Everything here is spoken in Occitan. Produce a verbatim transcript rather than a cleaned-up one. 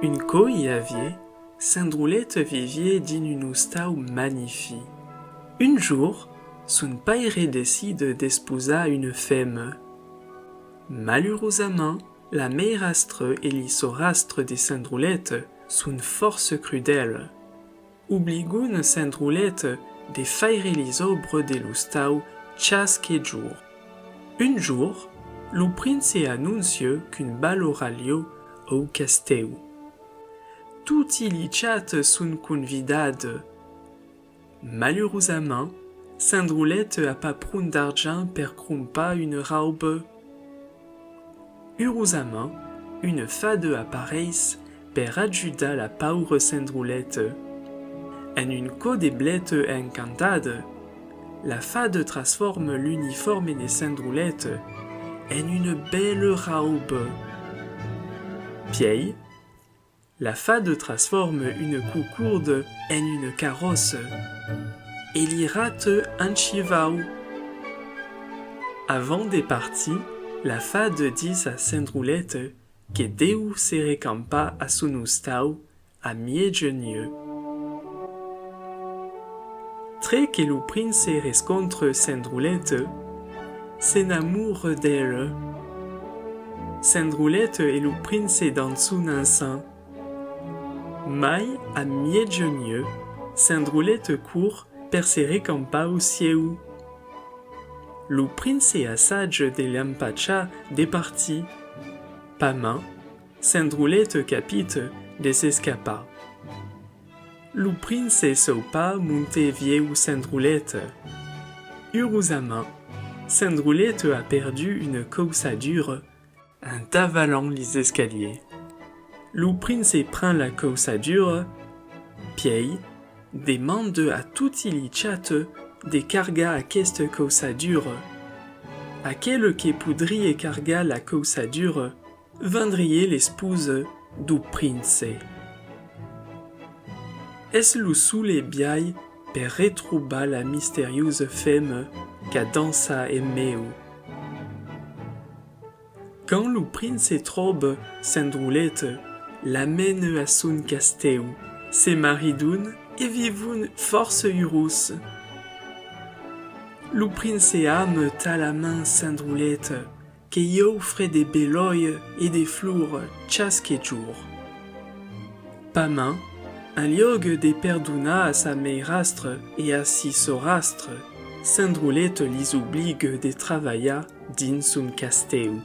Un còp i aviá, Cendroleta viviá dins un ostau magnific. Un jorn, son paire decide d'esposar una femna. Malurosament, la mairastra e li sorastra de Cendroleta son fòrça crudèlas. Obligon Cendroleta de faire lis òbras de l'ostau chasque jorn. Un jorn, lo prince anóncia qu'un bal aurà lieu au castèu. Toti li chats son convidats. Malurosament, Cendroleta a pas pron d'argent per crompar una rauba. Urosament, una fada apareis per ajudar la paura Cendroleta. En un còp de bleta encantada, la fada transforma l'uniforme de Cendroleta en una bèla rauba. Pièi, la fada transforma una cocorda en una carròssa e li rata un chivau. Avant de partir, la fada ditz a Cendroleta que deu se recampar a son ostau a mièjanuech. Tre que lo prince rescontra Cendroleta, s'enamora d'ela. Cendroleta e lo prince dançon ensems. Mai a mièjanuech, Cendroleta cor per se recampar au sieu. Lo prince assaja de l'empachar de partir. Pasmens, Cendroleta capita de s'escapar. Lo prince saupa monte vieu Cendroleta. Urosament, Cendroleta a perdut una cauçadura en davalant lis escaliers. Lo prince pren la cauçadura, pièi demanda a toti li chats de cargar aquesta cauçadura. Aquela que podriá cargar la cauçadura vendriá l'esposa dau prince. Es lo sole biais per retrobar la misteriosa femna qu'a dançat em'eu. Quand lo prince tròba Cendroleta, la mena a son castèu. Se maridon e vivon fòrça urós. Lo prince ama talament Cendroleta que i aufre de belòi e de flors chasque jorn. Pasmens, en luòc de perdonar a sa mairastra e a si sorastra, Cendroleta lis obliga de travalhar dins son castèu.